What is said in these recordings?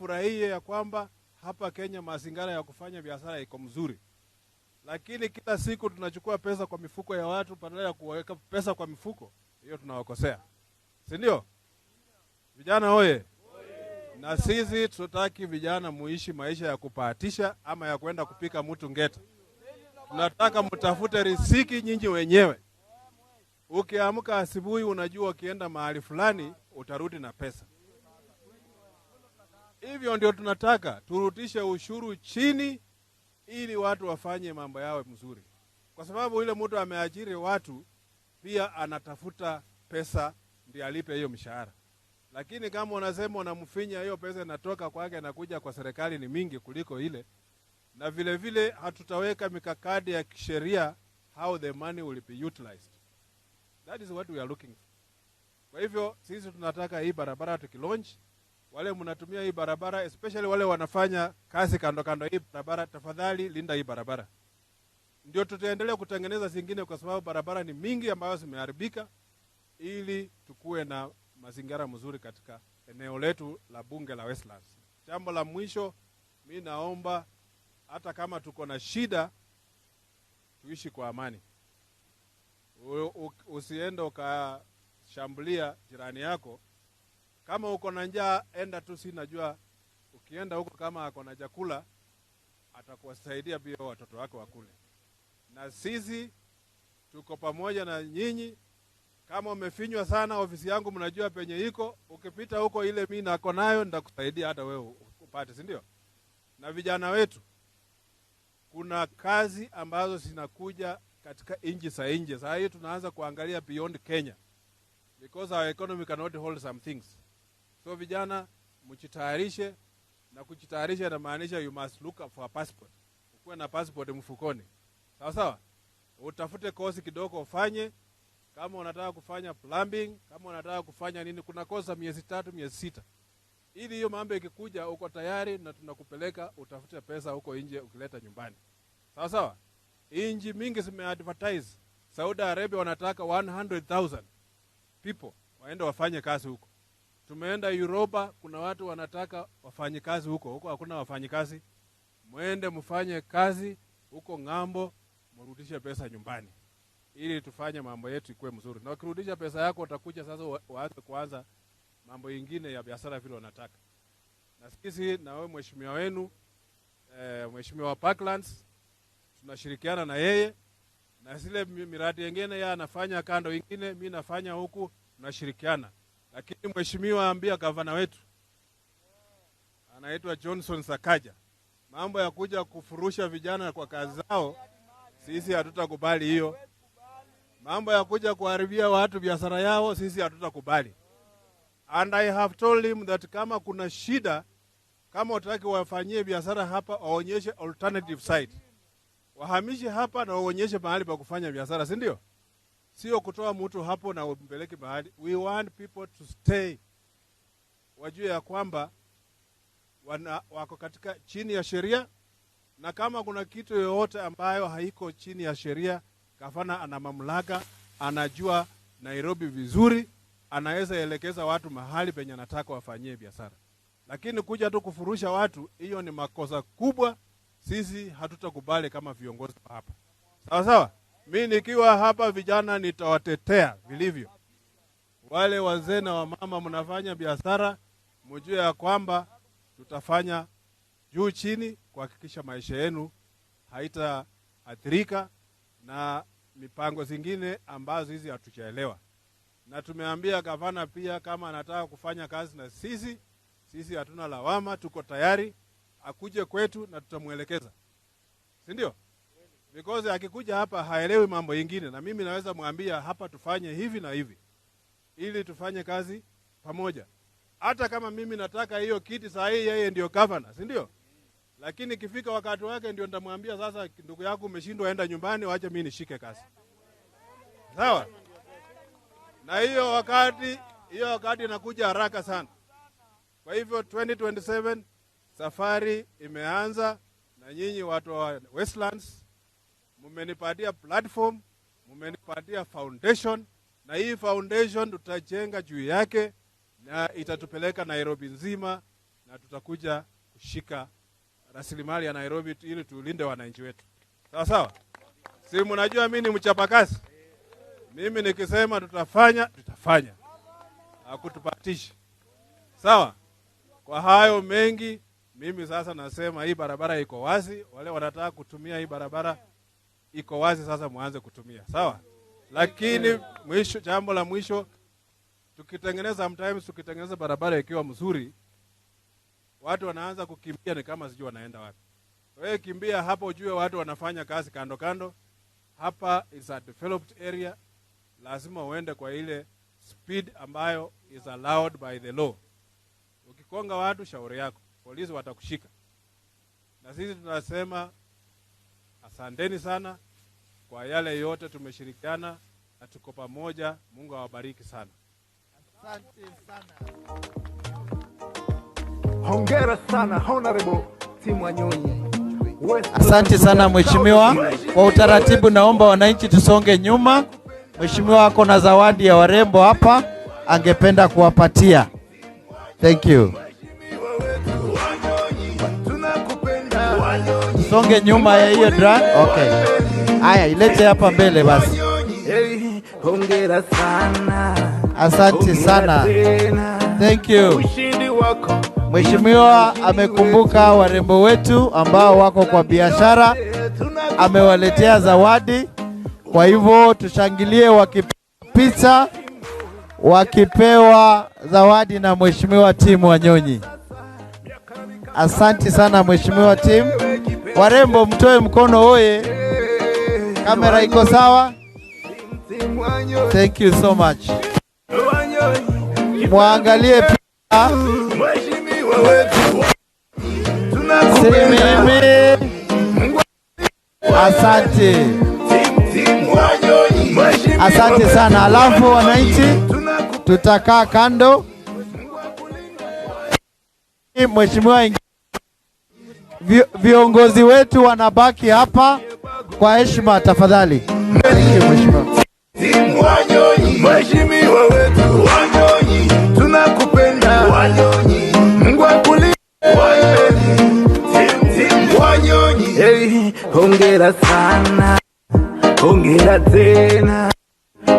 Mfurahie ya kwamba hapa Kenya mazingira ya kufanya biashara iko mzuri, lakini kila siku tunachukua pesa kwa mifuko ya watu badala ya kuweka pesa kwa mifuko hiyo, tunawakosea, si ndio? Vijana oye! Na sisi tutaki vijana muishi maisha ya kupatisha ama ya kwenda kupika mtu ngeta. Tunataka mtafute riziki nyinyi wenyewe. Ukiamka asubuhi, unajua ukienda mahali fulani utarudi na pesa. Hivyo ndio tunataka turudishe ushuru chini, ili watu wafanye mambo yao mzuri, kwa sababu ile mtu ameajiri watu pia anatafuta pesa ndio alipe hiyo mshahara. Lakini kama unasema unamfinya, hiyo pesa inatoka kwake na kuja kwa serikali ni mingi kuliko ile. Na vile vile hatutaweka mikakati ya kisheria how the money will be utilized. That is what we are looking for. Kwa hivyo sisi tunataka hii barabara tukilaunch, wale mnatumia hii barabara, especially wale wanafanya kazi kando kando hii barabara, tafadhali linda hii barabara. Ndio tutaendelea kutengeneza zingine, kwa sababu barabara ni mingi ambayo zimeharibika, ili tukue na mazingira mzuri katika eneo letu la bunge la Westlands. Jambo la mwisho, mi naomba hata kama tuko na shida tuishi kwa amani. Usiende ukashambulia jirani yako. Kama uko na njaa, enda tu, si najua ukienda huko kama ako na chakula atakuwasaidia pia watoto wako wakule. Na sisi tuko pamoja na nyinyi. Kama umefinywa sana, ofisi yangu mnajua penye iko, ukipita huko ile mimi nako nayo nitakusaidia hata wewe upate, si ndio? Na vijana wetu, kuna kazi ambazo zinakuja katika nchi za nje. Sasa hii tunaanza kuangalia beyond Kenya because our economy cannot hold some things. So vijana mjitayarishe, na kujitayarisha inamaanisha you must look up for a passport. Ukuwe na passport mfukoni. Sawa sawa? Utafute kozi kidogo ufanye. Kama unataka kufanya plumbing, kama unataka kufanya nini, kuna kozi miezi 3, miezi 6. Ili hiyo mambo ikikuja uko tayari na tunakupeleka utafute pesa huko nje ukileta nyumbani. Sawa sawa? Inji mingi zimeadvertise. Saudi Arabia wanataka 100,000 people waende wafanye kazi huko. Tumeenda Europa, kuna watu wanataka wafanye kazi huko. Huko hakuna wafanyikazi. Muende mfanye kazi huko ng'ambo, mrudishe pesa nyumbani ili tufanye mambo yetu ikuwe mzuri. Na ukirudisha pesa yako utakuja sasa uanze kuanza mambo yingine ya biashara vile unataka. Na sisi na wewe mheshimiwa wenu, mheshimiwa wa Parklands, tunashirikiana na yeye na zile miradi nyingine yeye anafanya kando nyingine, mimi nafanya huku, tunashirikiana. Lakini mheshimiwa ambia gavana wetu anaitwa Johnson Sakaja, mambo ya kuja kufurusha vijana kwa kazi zao sisi hatutakubali hiyo. Mambo ya kuja kuharibia watu biashara yao sisi hatutakubali. And I have told him that kama kuna shida, kama wataki wafanyie biashara hapa, waonyeshe alternative site. Wahamishe hapa na waonyeshe mahali pa kufanya biashara, si ndio? Sio kutoa mtu hapo na umpeleke mahali. We want people to stay. Wajue ya kwamba wako katika chini ya sheria, na kama kuna kitu yoyote ambayo haiko chini ya sheria, gavana ana mamlaka, anajua Nairobi vizuri, anaweza elekeza watu mahali penye anataka wafanyie biashara. Lakini kuja tu kufurusha watu, hiyo ni makosa kubwa. Sisi hatutakubali kama viongozi hapa. Sawa sawa? Mimi nikiwa hapa vijana nitawatetea vilivyo. Wale wazee na wamama mnafanya biashara, mjue ya kwamba tutafanya juu chini kuhakikisha maisha yenu haitaathirika na mipango zingine ambazo hizi hatujaelewa. Na tumeambia gavana pia kama anataka kufanya kazi na sisi, sisi hatuna lawama, tuko tayari akuje kwetu na tutamuelekeza. Si ndio? Because akikuja hapa haelewi mambo yingine, na mimi naweza mwambia hapa tufanye hivi na hivi ili tufanye kazi pamoja. Hata kama mimi nataka hiyo kiti saa hii, yeye ndio governor, si ndio? Lakini ikifika wakati wake ndio nitamwambia sasa, ndugu yako umeshindwa, enda nyumbani, waache mimi nishike kazi. Sawa? Na hiyo wakati inakuja haraka sana. Kwa hivyo 2027 safari imeanza, na nyinyi watu wa Westlands mmenipatia platform, mmenipatia foundation, na hii foundation tutajenga juu yake na itatupeleka Nairobi nzima, na na tutakuja kushika rasilimali ya Nairobi ili tulinde wananchi wetu. Sawa sawa? Si mnajua mimi ni mchapakazi? Mimi nikisema tutafanya, tutafanya. Hakutupatishi. Sawa? Kwa hayo mengi, mimi sasa nasema hii barabara iko wazi, wale wanataka kutumia hii barabara iko wazi sasa muanze kutumia. Sawa? Lakini mwisho, jambo la mwisho, tukitengeneza sometimes tukitengeneza barabara ikiwa mzuri, watu wanaanza kukimbia ni kama sijui wanaenda wapi. Wewe kimbia hapo ujue watu wanafanya kazi kando kando. Hapa is a developed area, lazima uende kwa ile speed ambayo is allowed by the law. Ukikonga watu, shauri yako, polisi watakushika. Na sisi tunasema asanteni sana kwa yale yote tumeshirikiana na tuko pamoja. Mungu awabariki sana. Asante sana. Hongera sana Honorable Tim Wanyonyi. Asante sana mheshimiwa. Kwa utaratibu naomba wananchi tusonge nyuma. Mheshimiwa ako na zawadi ya warembo hapa, angependa kuwapatia. Thank you. Tusonge nyuma ya hiyo drone. Okay. Haya, ilete hapa mbele basi. Hongera sana. Asante sana. Thank you. Mheshimiwa amekumbuka warembo wetu ambao wako kwa biashara, amewaletea zawadi. Kwa hivyo tushangilie wakipita, wakipewa zawadi na Mheshimiwa Tim Wanyonyi. Asante sana Mheshimiwa Tim. Warembo mtoe mkono oye. Kamera iko sawa? Thank you so much. Muangalie pia. Simimi. Asante. Asante sana. Alafu wananchi tutakaa kando. Mheshimiwa, viongozi wetu wanabaki hapa kwa heshima tafadhali. Thank you mheshimiwa. Mheshimiwa wetu Wanyonyi, tunakupenda Wanyonyi, Mungu akulinde Wanyonyi, Wanyonyi. Hey, hongera sana, hongera tena,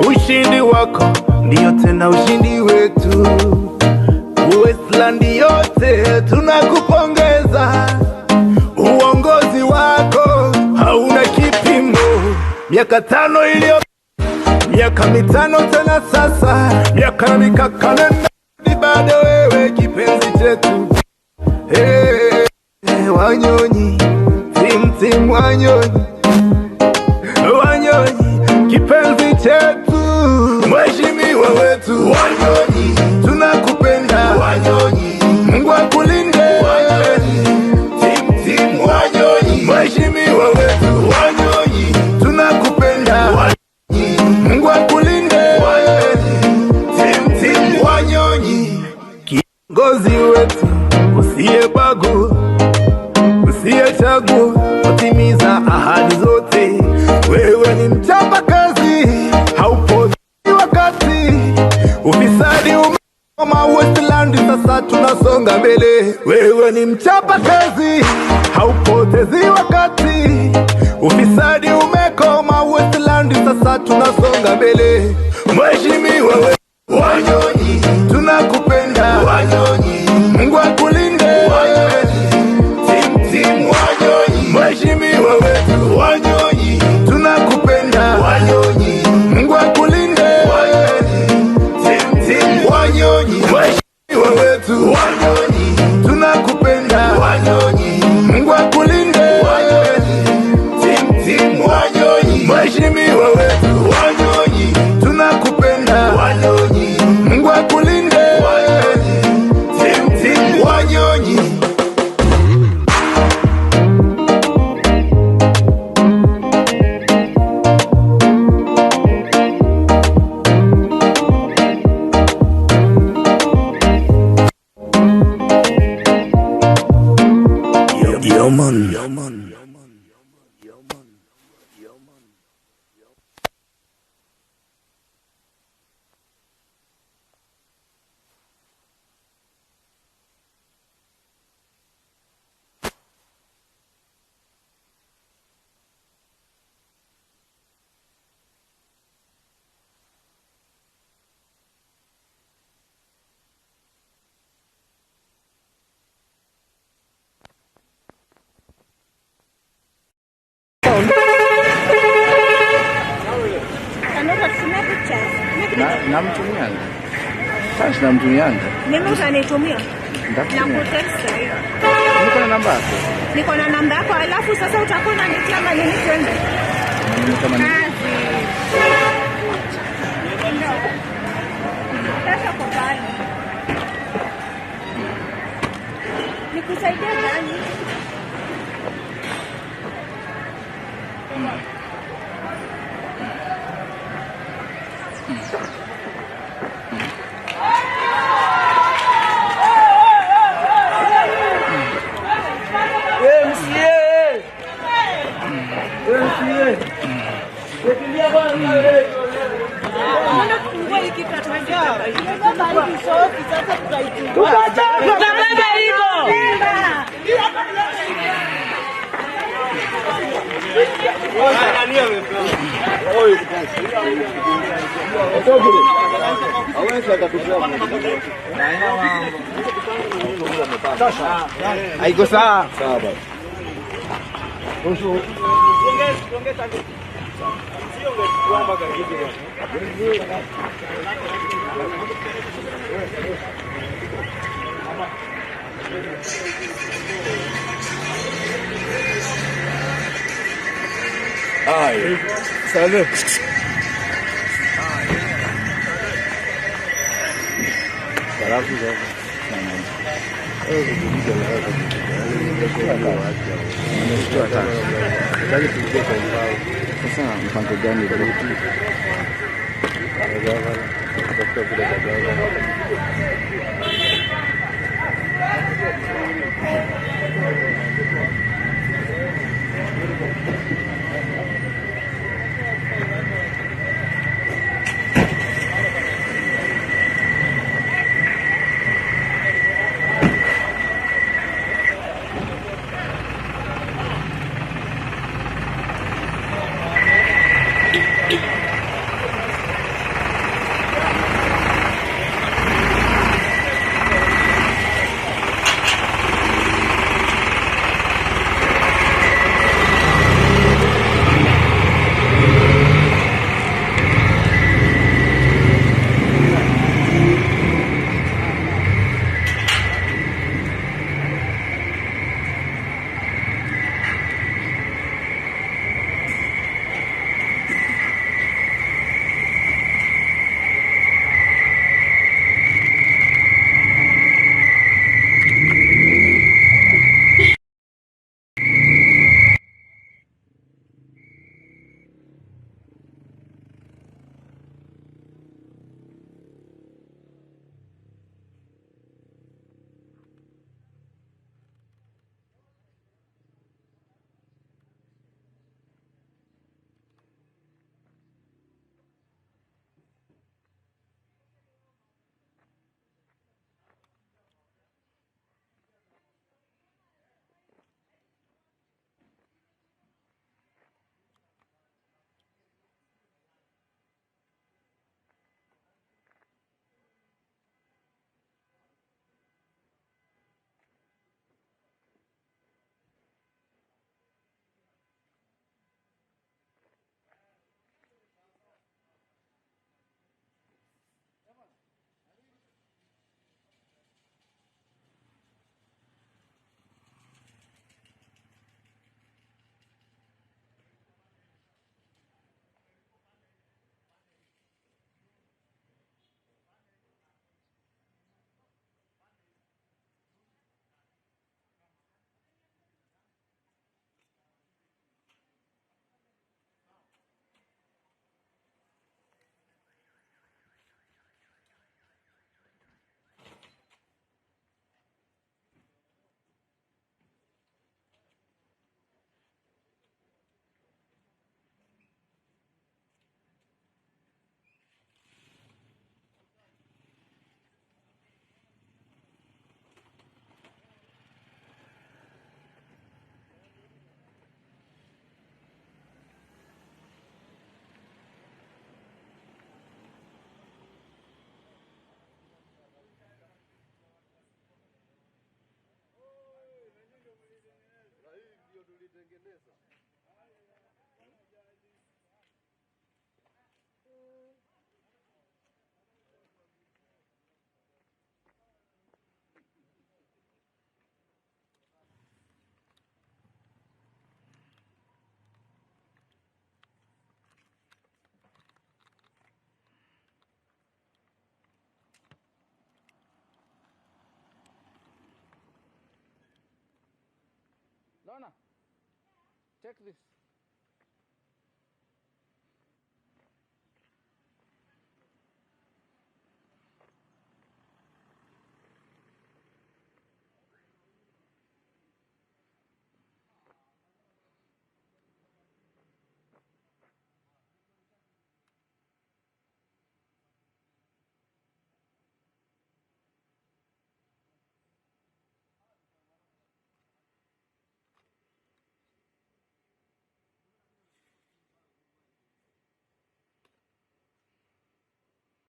ushindi wako ndio tena ushindi wetu. Westland yote tunakupongeza, uongozi wako hauna kipimo. Miaka 5 iliyo, miaka 5 tena sasa, miaka mikaka nenda bado wewe kipenzi chetu. Hey, Wanyonyi, Tim Tim Wanyonyi, Wanyonyi kipenzi chetu. Mheshimiwa wetu Wanyonyi, tunakupenda Wanyonyi, Mungu akulinde Wanyonyi, Tim Tim Wanyonyi. Mheshimiwa wetu Wanyonyi, tunakupenda Wanyonyi, Mungu akulinde Wanyonyi, Tim Tim Wanyonyi. Kiongozi wetu usiyebagua, usiyechagua, utimiza ahadi zote. Wewe ni mchapa kazi, haupotezi wakati. Ufisadi umekoma Westland, sasa tunasonga mbele. Wewe ni mchapa kazi, haupotezi wakati. Ufisadi umekoma Westland, sasa tunasonga mbele. Mheshimiwa Wanyonyi, tunakupenda Wanyonyi, Mungu akulinde Wanyonyi, Tim Tim Wanyonyi. Mheshimiwa wetu Wanyonyi, tunakupenda Wanyonyi, Mungu akulinde Wanyonyi, Tim Tim Wanyonyi. Mheshimiwa wetu Wanyonyi, tunakupenda Wanyonyi, Mungu akulinde Wanyonyi, Tim Tim Wanyonyi. Mheshimiwa wetu Wanyonyi, tunakupenda Wanyonyi, Mungu akulinde Wanyonyi, Tim Tim Wanyonyi. Yo man. Yo man. Sinamtumianga. Mimi utanitumia. Na kutext hiyo. Niko na namba yako. Niko na namba yako, alafu sasa utakuwa unanitia manini twende. Kama ni Kazi. Sasa kwa pale. Nikusaidie gani? Tutabeba hivyo. Haiko sawa. Sasa mpango gani bro? Donna, take this.